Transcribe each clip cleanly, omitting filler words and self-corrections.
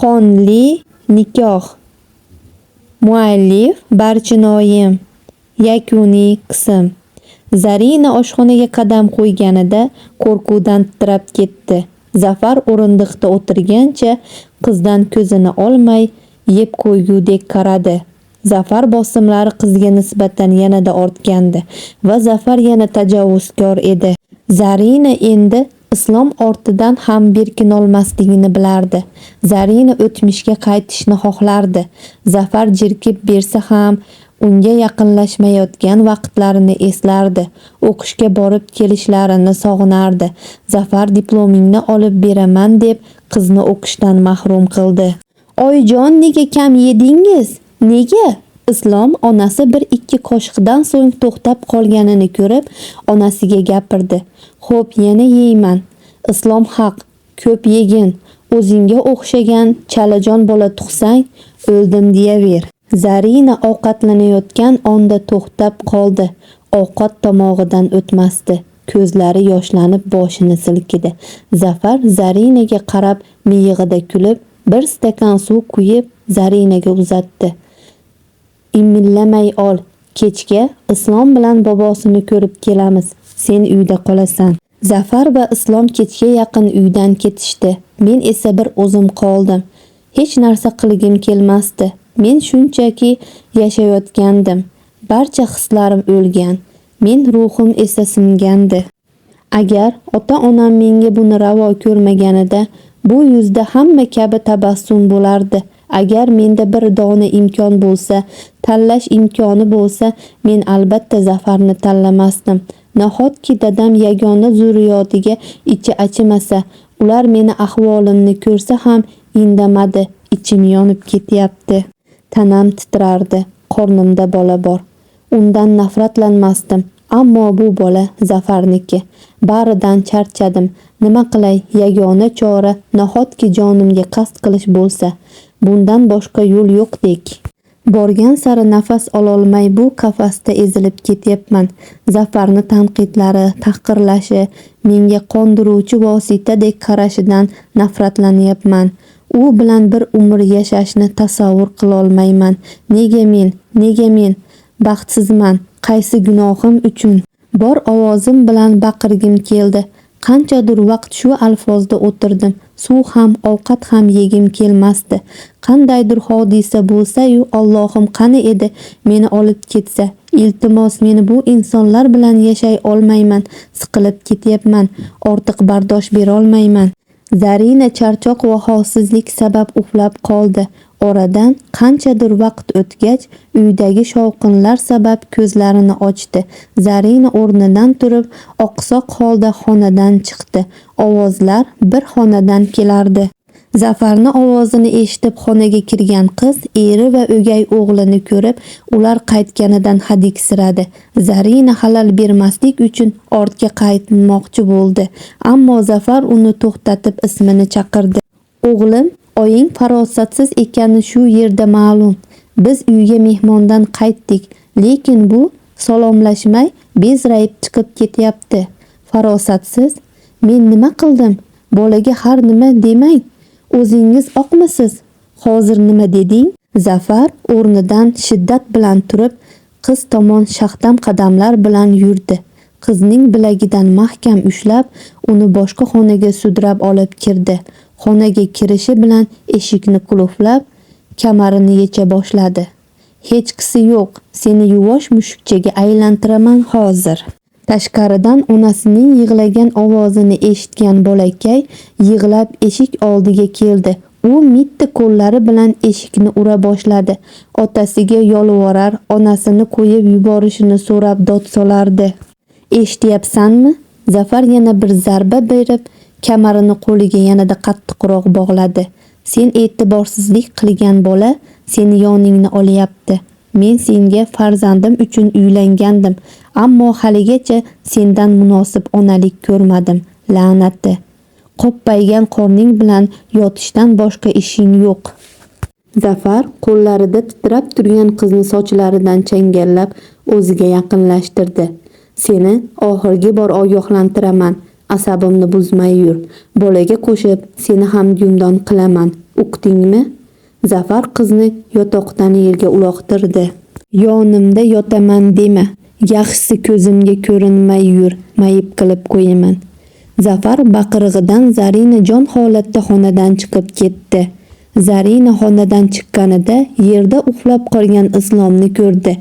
Qonli nikoh. Muallif Barchinoyim. Yakuniy qism. Zarina oshxonaga qadam qo'yganida qo'rquvdan titrab ketdi. Zafar o'rindiqda o'tirgancha qizdan ko'zini olmay yeb qo'ygudek qaradi. Zafar bosimlari qizga nisbatan yanada ortgandi va Zafar yana tajovuzkor edi. Zarina endi Islom ortidan ham berkinolmasligini bilardi. Zarina o'tmishga qaytishni xohlardi. Zafar jerkib bersa ham unga yaqinlashmayotgan vaqtlarini eslardi. O'qishga borib kelishlarini sog'inardi. Zafar diplomingni olib beraman deb qizni o'qishdan mahrum qildi. Oyijon, nega kam yedingiz? Nega? Islom onasi bir-ikki qoshiqdan so'ng to'xtab qolganini ko'rib, onasiga gapirdi. Xo'p, yana yeyman. Islom haq, ko'p yegin. O'zingga o'xshagan chalajon bola tug'sang, o'ldim deyaver. Zarina ovqatlanayotgan onda to'xtab qoldi. Ovqat tomog'idan o'tmasdi. Ko'zlari yoshlanib boshini silkidi. Zafar Zarinaga qarab miyig'ida kulib, bir stakan suv quyib Zarinaga uzatdi. Imillamay ol. Kechga Islom bilan bobosini ko'rib kelamiz. Sen uyda qolasan. Zafar va Islom kechga yaqin uydan ketishdi. Men esa bir o'zim qoldim. Hech narsa qilgim kelmasdi. Men shunchaki yashayotgandim. Barcha hislarim o'lgan. Men ruhim esa singandi. Agar ota-onam menga buni ravo ko'rmaganida, bu yuzda hamma kabi tabassum bo'lardi. Agar menda bir dona imkon bo'lsa, tanlash imkoni bo'lsa, men albatta Zafarni tanlamasdim. Nahotki dadam yagona zurriyotiga ichi achimasa, ular meni ahvolimni ko'rsa ham indamadi. Ichim yonib ketyapti. Tanam titrardi. Qornimda bola bor. Undan nafratlanmasdim. Ammo bu bola Zafarniki. Baridan charchadim. Nima qilay? Yagona chora nahotki jonimga qasd qilish bo'lsa. Bundan boshqa yo'l yo'qdek. Borgan sari nafas ololmay bu qafasda ezilib ketyapman. Zafarni tanqidlari, tahqirlashi, menga qondiruvchi vositadek qarashidan nafratlanyapman. U bilan bir umr yashashni tasavvur qilolmayman. Nega men? Nega men? Baxtsizman. Qaysi gunohim uchun? Bor ovozim bilan baqirgim keldi. Qanchadir vaqt shu alfozda o'tirdim. Suv ham, ovqat ham yegim kelmasdi. Qandaydir hodisa bo'lsa-yu, Allohim qani edi meni olib ketsa. Iltimos, meni bu insonlar bilan yashay olmayman. Siqilib ketyapman. Ortiq bardosh berolmayman. Zarina charchoq va holsizlik sabab uxlab qoldi. Oradan qanchadir vaqt o'tgach, uydagi shovqinlar sabab ko'zlarini ochdi. Zarina o'rnidan turib, oqsoq holda xonadan chiqdi. Ovozlar bir xonadan kelardi. Zafarni ovozini eshitib xonaga kirgan qiz eri va o'gay o'g'lini ko'rib, ular qaytganidan hadiksiradi. Zarina xalal bermaslik uchun ortga qaytmoqchi bo'ldi, ammo Zafar uni to'xtatib ismini chaqirdi. O'g'lim, oying farosatsiz ekani shu yerda ma'lum. Biz uyga mehmondan qaytdik, lekin bu salomlashmay bezrayib chiqib ketyapti. Farosatsiz? Men nima qildim? Bolaga har nima demang. O'zingiz oqmisiz? Hozir nima deding? Zafar o'rnidan shiddat bilan turib, qiz tomon shaxdam qadamlar bilan yurdi. Qizning bilagidan mahkam ushlab, uni boshqa xonaga sudrab olib kirdi. Xonaga kirishi bilan eshikni qulflab, kamarini yecha boshladi. Hechqisi yo'q, seni yuvosh mushukchaga aylantiraman hozir. Tashqaridan onasining yig'lagan ovozini eshitgan bolakay yig'lab eshik oldiga keldi. U mitti qo'llari bilan eshikni ura boshladi. Otasiga yolvorar, onasini qo'yib yuborishini so'rab dod solardi. Eshityapsanmi? Zafar yana bir zarba berib, kamarini qo'liga yanada qattiqroq bog'ladi. Sen e'tiborsizlik qilgan bola seni yoningni olyapti. Men senga farzandim uchun uylangandim, ammo haligacha sendan munosib onalik ko'rmadim. La'nati. Qo'ppaygan qorning bilan yotishdan boshqa ishing yo'q. Zafar qo'llarida titrab turgan qizni sochlaridan changallab o'ziga yaqinlashtirdi. Seni oxirgi bor ogohlantiraman. Asabimni buzmay yur. Bolaga qo'shib seni ham gumdon qilaman. Uqdingmi? Zafar qizni yotoqdan yerga uloqtirdi. Yonimda yotaman dema. Yaxshisi ko'zimga ko'rinmay yur, mayib qilib qo'yaman. Zafar baqirig'idan Zarina jon holatda xonadan chiqib ketdi. Zarina xonadan chiqqanida yerda uxlab qolgan Islomni ko'rdi.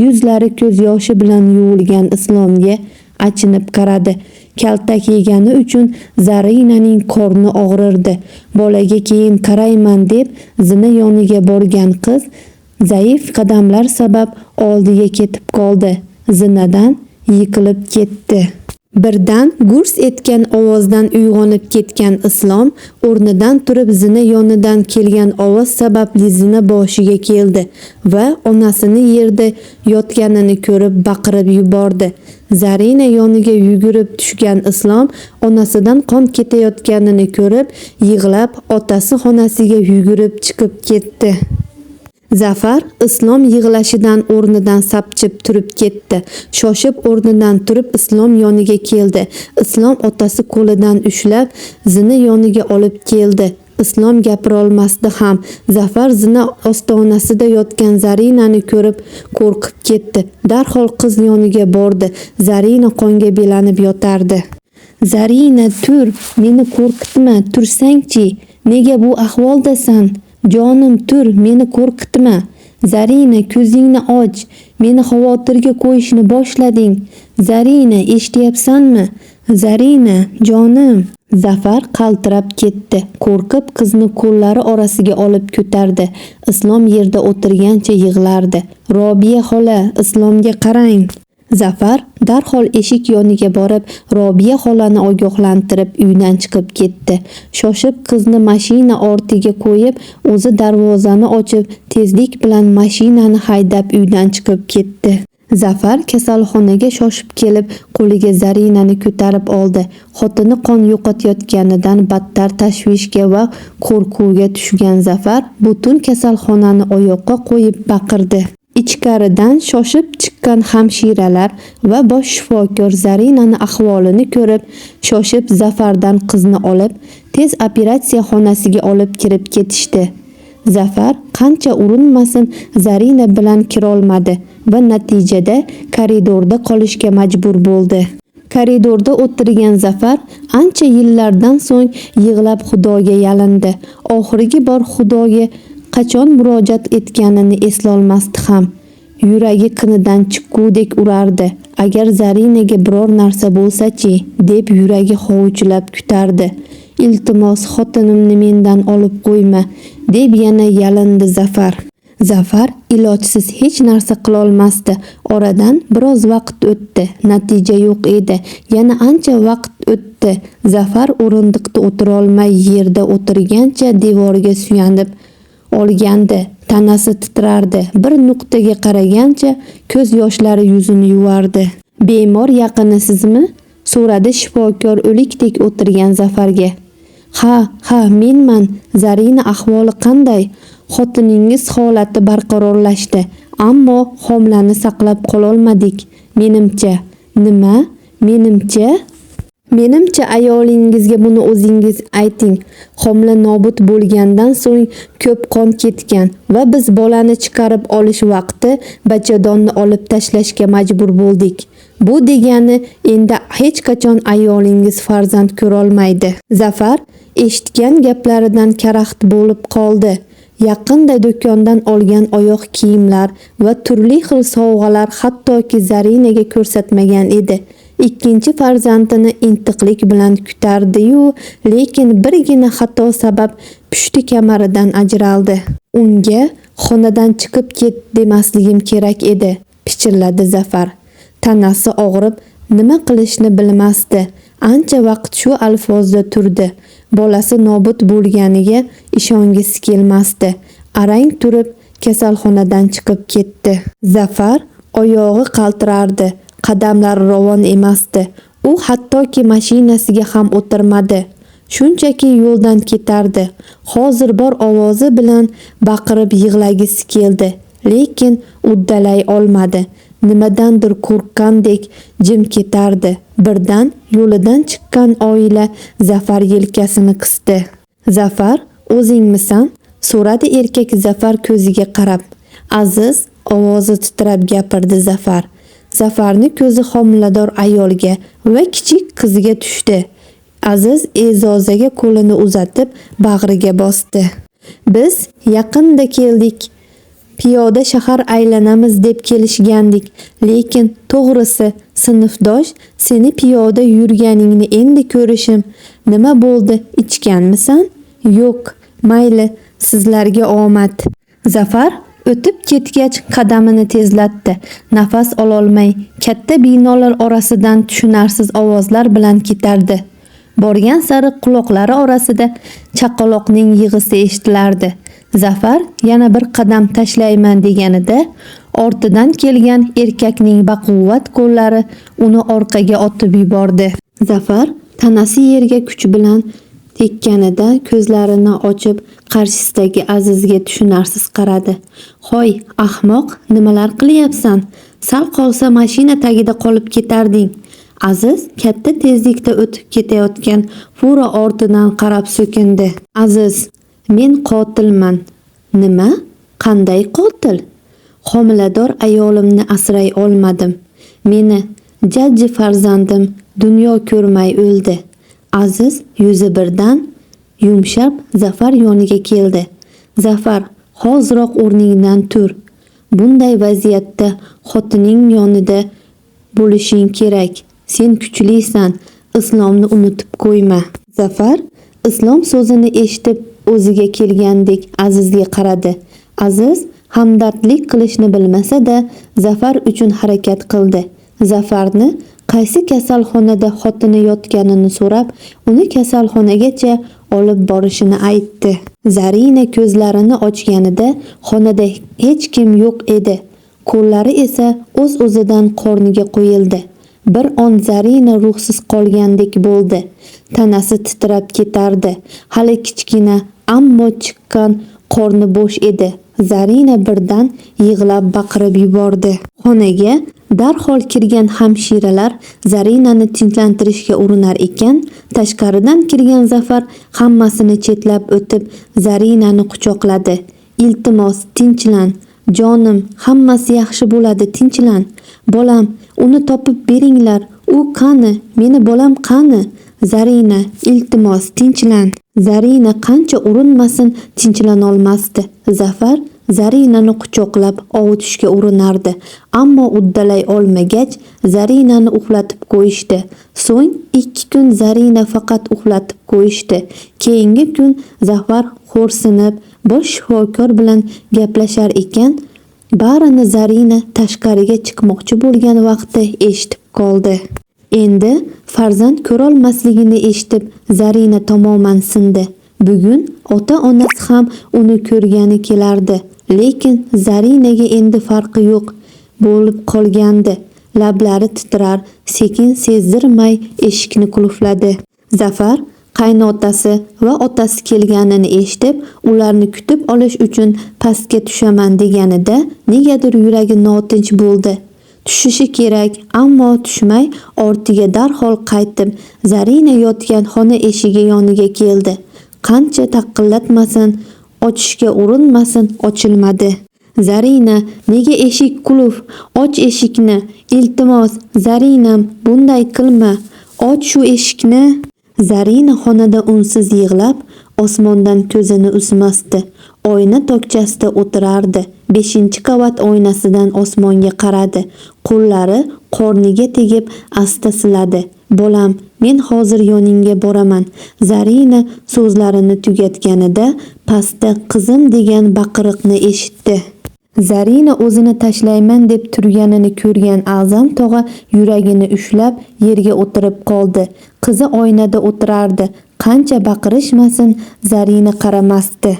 Yuzlari ko'z yoshi bilan yuvilgan Islomga achinib qaradi. Kaltak yegani uchun Zarinaning qorni og'rirdi. Bolaga keyin qarayman deb zina yoniga borgan qiz zaif qadamlar sabab oldiga ketib qoldi. Zinadan yiqilib ketdi. Birdan gurs etgan ovozdan uyg'onib ketgan Islom o'rnidan turib zina yonidan kelgan ovoz sababli zina boshiga keldi va onasini yerda yotganini ko'rib baqirib yubordi. Zarina yoniga yugurib tushgan Islom onasidan qon ketayotganini ko'rib yig'lab otasi xonasiga yugurib chiqib ketdi. Zafar Islom yig'lashidan o'rnidan sapchib turib ketdi. Shoshib o'rnidan turib Islom yoniga keldi. Islom otasi qo'lidan ushlab zina yoniga olib keldi. Islom gapirolmasdi ham. Zafar zina ostonasida yotgan Zarinani ko'rib qo'rqib ketdi. Darhol qiz yoniga bordi. Zarina qonga belanib yotardi. Zarina, tur, meni qo'rqitma, tursang-chi? Nega bu ahvoldasan? Jonim, tur, meni qo'rqitma. Zarina, ko'zingni och. Meni xavotirga qo'yishni boshlading. Zarina, eshityapsanmi? Zarina, jonim. Zafar qaltirab ketdi. Qo'rqib qizni qo'llari orasiga olib ko'tardi. Islom yerda o'tirgancha yig'lardi. Robiya xola, Islomga qarang. Zafar darhol eshik yoniga borib, Robiya xolani ogohlantirib uydan chiqib ketdi. Shoshib qizni mashina ortiga qo'yib, o'zi darvozani ochib, tezlik bilan mashinani haydab uydan chiqib ketdi. Zafar kasalxonaga shoshib kelib, qo'liga Zarinani ko'tarib oldi. Xotini qon yo'qotayotganidan battar tashvishga va qo'rquvga tushgan Zafar butun kasalxonani oyoqqa qo'yib baqirdi. Ichkaridan shoshib chiqqan hamshiralar va bosh shifokor Zarinani ahvolini ko'rib, shoshib Zafardan qizni olib, tez operatsiya xonasiga olib kirib ketishdi. Zafar qancha urinmasin Zarina bilan kirolmadi va natijada koridorda qolishga majbur bo'ldi. Koridorda o'tirgan Zafar ancha yillardan so'ng yig'lab Xudoga yalindi. Oxirgi bor Xudoga qachon murojaat etganini eslolmasdi ham. Yuragi qinidan chiqqudek urardi. Agar Zarinaga biror narsa bo'lsa-chi, deb yuragi hovuchlab kutardi. Iltimos, xotinimni mendan olib qo'yma, deb yana yalindi Zafar. Zafar ilojsiz hech narsa qilolmasdi. Oradan biroz vaqt o'tdi. Natija yo'q edi. Yana ancha vaqt o'tdi. Zafar o'rindiqda o'tirolmay yerda o'tirgancha devorga suyanib olgandi. Tanasi titrardi. Bir nuqtaga qaragancha ko'z yoshlari yuzini yuvardi. Bemor yaqinisizmi? So'radi shifokor o'likdek o'tirgan Zafarga. Ha, ha, menman. Zarina ahvoli qanday? Xotiningiz holati barqarorlashdi, ammo homilani saqlab qololmadik. Menimcha. Nima? Menimcha? Menimcha ayolingizga buni o'zingiz ayting. Homila nobud bo'lgandan so'ng ko'p qon ketgan va biz bolani chiqarib olish vaqti bachadonni olib tashlashga majbur bo'ldik. Bu degani endi hech qachon ayolingiz farzand ko'rolmaydi. Zafar eshitgan gaplaridan karaxt bo'lib qoldi. Yaqinda do'kondan olgan oyoq kiyimlar va turli xil sovg'alar hattoki Zarinaga ko'rsatmagan edi. Ikkinchi farzandini intiqlik bilan kutardi-yu, lekin birgina xato sabab pushti kamaridan ajraldi. Unga xonadan chiqib ket demasligim kerak edi, pichirladi Zafar. Tanasi og'rib, nima qilishni bilmasdi. Ancha vaqt shu alfozda turdi. Bolasi nobud bo'lganiga ishongisi kelmasdi. Arang turib kasalxonadan chiqib ketdi. Zafar oyog'i qaltirardi, qadamlari ravon emasdi. U hattoki mashinasiga ham o'tirmadi. Shunchaki yo'ldan ketardi. Hozir bor ovozi bilan baqirib yig'lagisi keldi, lekin uddalay olmadi. Nimadandir qo'rqqandek jim ketardi. Birdan yo'lidan chiqqan oila Zafar yelkasini qisdi. Zafar O'zingmisan? So'radi erkak Zafar ko'ziga qarab. Aziz ovozi titrab gapirdi Zafar. Zafarni ko'zi homilador ayolga va kichik qizga tushdi. Aziz E'zozaga qo'lini uzatib bag'riga bosdi. Biz yaqinda keldik. Piyoda shahar aylanamiz deb kelishgandik. Lekin to'g'risi, sinfdosh, seni piyoda yurganingni endi ko'rishim. Nima bo'ldi, ichganmisan? Yo'q, mayli, sizlarga omad. Zafar o'tib ketgach qadamini tezlatdi. Nafas ololmay katta binolar orasidan tushunarsiz ovozlar bilan ketardi. Borgan sari quloqlari orasida chaqaloqning yig'isi eshitilardi. Zafar yana bir qadam tashlayman deganida ortidan kelgan erkakning baquvvat qo'llari uni orqaga otib yubordi. Zafar tanasi yerga kuch bilan tekkanida ko'zlarini ochib qarshisidagi Azizga tushunarsiz qaradi. Hoy, ahmoq, nimalar qilyapsan? Sal qolsa mashina tagida qolib ketarding. Aziz katta tezlikda o'tib ketayotgan fura ortidan qarab so'kindi. Aziz, men qotilman. Nima? Qanday qotil? Homilador ayolimni asray olmadim. Meni jajji farzandim dunyo ko'rmay o'ldi. Aziz yuzi birdan yumshab Zafar yoniga keldi. Zafar, hoziroq o'rningdan tur. Bunday vaziyatda xotining yonida bo'lishing kerak. Sen kuchlisan. Islomni unutib qo'yma. Zafar Islom so'zini eshitib o'ziga kelgandek Azizga qaradi. Aziz hamdardlik qilishni bilmasa-da Zafar uchun harakat qildi. Zafarni qaysi kasalxonada xotini yotganini so'rab, uni kasalxonagacha olib borishini aytdi. Zarina ko'zlarini ochganida xonada hech kim yo'q edi. Qo'llari esa o'z-o'zidan qorniga qo'yildi. Bir on Zarina ruhsiz qolgandek bo'ldi. Tanasi titrab ketardi. Hali kichkina, ammo chiqqan qorni bo'sh edi. Zarina birdan yig'lab baqirib yubordi. Xonaga darhol kirgan hamshiralar Zarinani tinchlantirishga urinar ekan, tashqaridan kirgan Zafar hammasini chetlab o'tib Zarinani quchoqladi. Iltimos, tinchlan. Jonim, hammasi yaxshi bo'ladi, tinchlan. Bolam, uni topib beringlar. U qani? Meni bolam qani? Zarina, iltimos, tinchlan. Zarina qancha urinmasin tinchlanolmasdi. Zafar Zarinani quchoqlab ovutishga urinardi, ammo uddalay olmagach Zarinani uxlatib qo'yishdi. So'ng 2 kun Zarina faqat uxlatib qo'yishdi. Keyingi kun Zafar xo'rsinib bosh shifokor bilan gaplashar ekan, barini Zarina tashqariga chiqmoqchi bo'lgan vaqtda eshitib qoldi. Endi farzand ko'rolmasligini eshitib Zarina tamoman sindi. Bugun ota-onasi ham uni ko'rgani kelardi. Lekin Zarinaga endi farqi yo'q bo'lib qolgandi. Lablari titrar, sekin sezdirmay eshikni qulfladi. Zafar qaynotasi va otasi kelganini eshitib, ularni kutib olish uchun pastga tushaman deganida negadir yuragi notinch bo'ldi. Tushishi kerak, ammo tushmay ortiga darhol qaytib, Zarina yotgan xona eshigi yoniga keldi. Qancha taqillatmasin, ochishga urinmasin, ochilmadi. Zarina, nega eshik qulf? Och eshikni, iltimos, Zarinam, bunday qilma. Och shu eshikni. Zarina xonada unsiz yig'lab, osmondan ko'zini uzmasdi. Oyna tokchasida o'tirardi. 5-qavat oynasidan osmonga qaradi. Qo'llari qorniga tegib asta siladi. Bolam, men hozir yoningga boraman. Zarina so'zlarini tugatganida pastda qizim degan baqiriqni eshitdi. Zarina o'zini tashlayman deb turganini ko'rgan A'zam tog'a yuragini ushlab yerga o'tirib qoldi. Qizi oynada o'tirardi. Qancha baqirishmasin Zarina qaramasdi.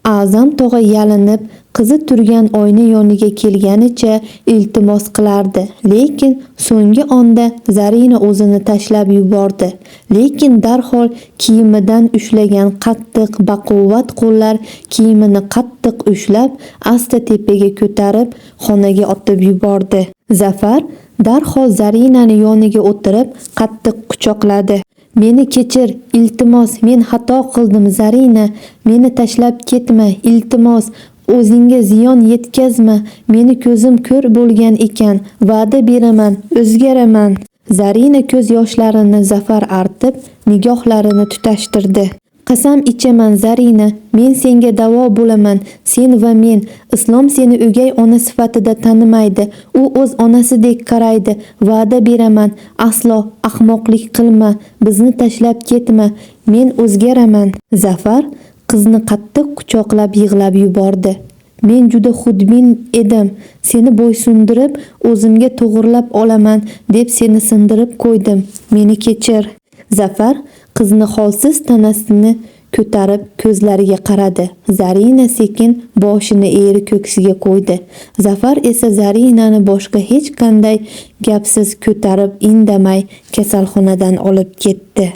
A'zam tog'a yalinib, qizi turgan oyna yoniga kelganicha iltimos qilardi. Lekin so'nggi onda Zarina o'zini tashlab yubordi. Lekin darhol kiyimidan ushlagan qattiq, baquvvat qo'llar kiyimini qattiq ushlab, asta tepaga ko'tarib, xonaga otib yubordi. Zafar darhol Zarinani yoniga o'tirib, qattiq quchoqladi. Meni kechir, iltimos, men xato qildim, Zarina. Meni tashlab ketma, iltimos. O'zingga ziyon yetkazma. Meni ko'zim ko'r bo'lgan ekan. Va'da beraman, o'zgaraman. Zarina ko'z yoshlarini Zafar artib, nigohlarini tutashtirdi. Qasam ichaman, Zarina, men senga davo bo'laman. Sen va men. Islom seni o'gay ona sifatida tanimaydi. U o'z onasidek qaraydi. Va'da beraman. Aslo ahmoqlik qilma. Bizni tashlab ketma. Men o'zgaraman. Zafar qizni qattiq quchoqlab yig'lab yubordi. Men juda xudbin edim. Seni bo'ysundirib, o'zimga to'g'irlab olaman deb seni sindirib qo'ydim. Meni kechir. Zafar qizni holsiz tanasini ko'tarib ko'zlariga qaradi. Zarina sekin boshini eri ko'ksiga qo'ydi. Zafar esa Zarinani boshqa hech qanday gapsiz ko'tarib indamay kasalxonadan olib ketdi.